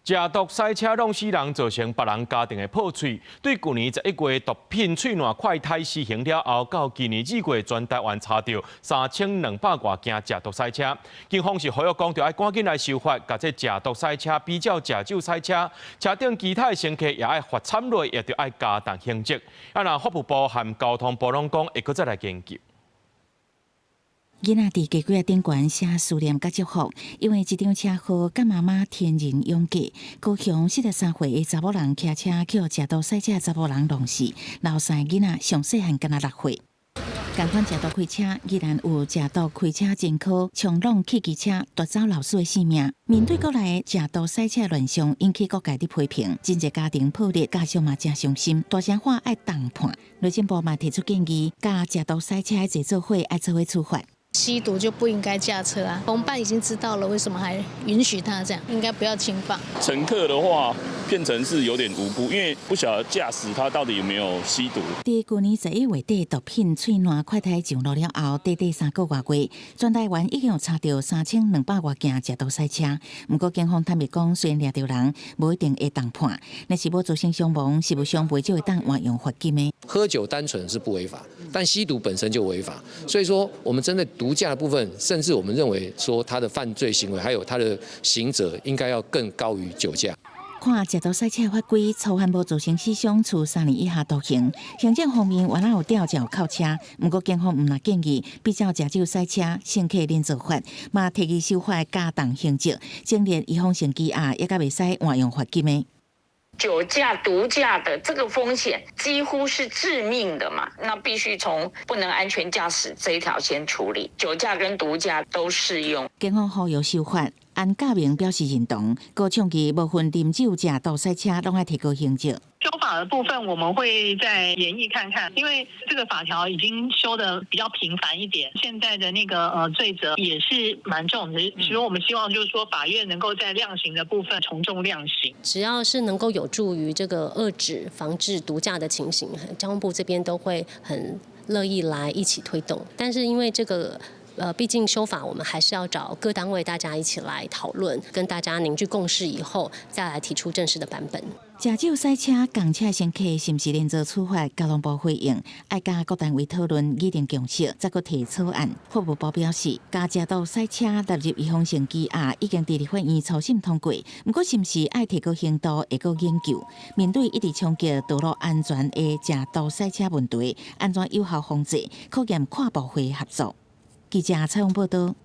食毒駛車弄死人，造成別人家庭的破碎。對舊年11月毒品喙瀾快篩施行了後，到今年2月，全台灣查著3200外件食毒駛車。警方是呼籲講，著愛趕緊來修法，共這食毒駛車比照食酒駛車，車頂其他的乘客也愛罰參落，也著愛加重刑責。啊，若法務部和交通部攏講會閣再來研究。囡仔佇家櫃仔頂懸寫思念佮祝福，因為這場車禍，佮媽媽天人永隔。高雄43歲的查某人騎車去予食毒駛車查某人弄死，留三个囡仔上細漢敢若6歲。仝款食毒開車，依然有食毒開車前科，衝撞汽機車奪走老師的性命。面對國內食毒駛車亂象，引起各界的批評，真濟家庭破裂，家屬嘛誠傷心，大聲喊愛重判。內政部嘛提出建議，共食毒駛車的做伙愛做伙處罰。吸毒就不應該駕車啊！同伴已經知道了，為什麼還允許他這樣？應該不要輕放。乘客的話變成是有點無辜，因為不曉得駕駛他到底有沒有吸毒。佇舊年11月底，毒品喙瀾快篩上路了後，短短3個外月，全台灣已經有查著3200外件食毒駛車。毋過警方坦白講，雖然掠著人，無一定會重判。若是無造成傷亡，實務上袂少會當換用罰金的。喝酒單純是不違法，但吸毒本身就違法。所以說，我們針對毒駕的部分，甚至我們認為說他的犯罪行為，還有他的刑責，應該要更高於酒駕。看食毒駛車法規，初犯無造成死傷，處3年以下徒刑。行政方面原來有吊腳銬車，毋過警方毋但建議比照食酒駛車，乘客連坐罰，嘛提議修法加重刑責，增列預防性羈押，也閣袂使換用罰金的。酒駕、毒駕的這個風險幾乎是致命的嘛，那必須從不能安全駕駛這一條先處理。酒駕跟毒駕都適用。警方呼籲修法，安教明表示認同，閣倡議無分啉酒、食毒、駛車，攏愛提高刑責。修法的部分我們會再研議看看，因為這個法條已經修得比較頻繁一點，現在的那個罪責也是蠻重的，所以我們希望就是說法院能夠在量刑的部分從重量刑。只要是能夠有助於這個遏止、防治毒駕的情形，交通部這邊都會很樂意來一起推動。但是因為這個畢竟修法，我們還是要找各單位大家一起來討論，跟大家凝聚共識以後，再來提出正式的版本。食酒駛車，仝車乘客是毋是連坐處罰？交通部回應，愛佮各單位討論，擬定共識，才閣提草案。法務部表示，共食毒駛車納入預防性羈押，已經佇立法院初審通過。毋過，是毋是愛提高刑度，會閣研究。面對一直衝擊道路安全的食毒駛車問題，按怎有效防治，考驗跨部會合作。記者採訪報道。